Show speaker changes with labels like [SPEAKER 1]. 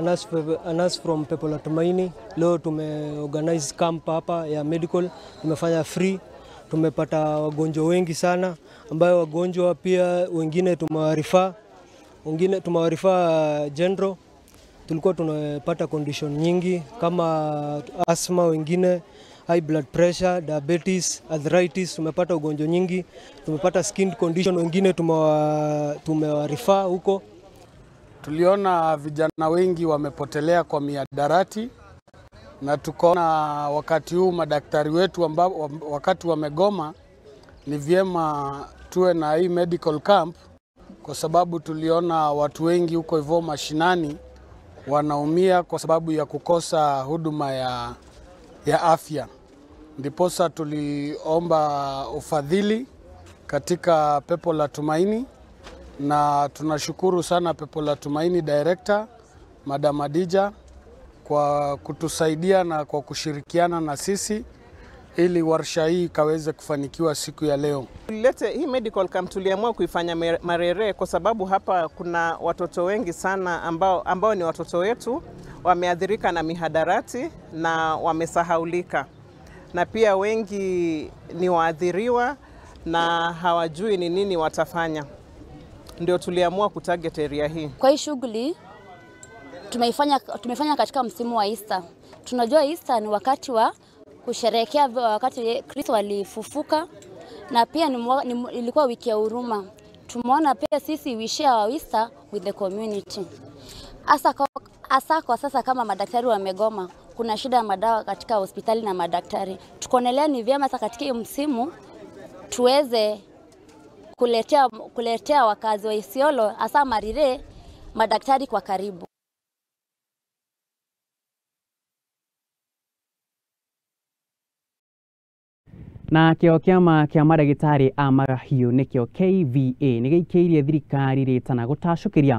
[SPEAKER 1] A nurse from Pepo la Tumaini. Leo tumeorganize camp hapa ya medical, tumefanya free. Tumepata wagonjwa wengi sana, ambayo wagonjwa pia wengine tumewarefer, wengine tumewarefer general. Tulikuwa tunapata condition nyingi kama asthma, wengine high blood pressure, diabetes, arthritis. Tumepata ugonjwa nyingi, tumepata skin condition, wengine tumewarefer huko.
[SPEAKER 2] Tuliona vijana wengi wamepotelea kwa mihadarati na tukaona wakati huu madaktari wetu ambao wakati wamegoma, ni vyema tuwe na hii medical camp, kwa sababu tuliona watu wengi huko hivyo mashinani wanaumia kwa sababu ya kukosa huduma ya afya. Ndiposa tuliomba ufadhili katika Pepo la Tumaini, na tunashukuru sana Pepo la Tumaini Director Madam Adija kwa kutusaidia na kwa kushirikiana na sisi ili warsha hii ikaweze kufanikiwa siku ya leo.
[SPEAKER 3] Tulete hii medical camp, tuliamua kuifanya Marere kwa sababu hapa kuna watoto wengi sana ambao ni watoto wetu wameathirika na mihadarati na wamesahaulika, na pia wengi ni waathiriwa na hawajui ni nini watafanya. Ndio tuliamua kutarget area hii.
[SPEAKER 4] Kwa hii shughuli tumefanya katika msimu wa Easter. Tunajua Easter ni wakati wa kusherehekea wakati Kristo alifufuka na pia ilikuwa wiki ya huruma. Tumeona pia sisi we share our Easter with the community. Hasa kwa sasa kama madaktari wamegoma, kuna shida ya madawa katika hospitali na madaktari. Tukaonelea ni vyema sasa katika hii msimu tuweze kuletea wakazi wa Isiolo, hasa Marire, madaktari kwa karibu.
[SPEAKER 5] Na kĩo kĩama kĩa mandagĩtarĩ a mahiũ nĩkĩo KVA nĩ gĩikĩirie thirikari rĩtana gũtacũkĩria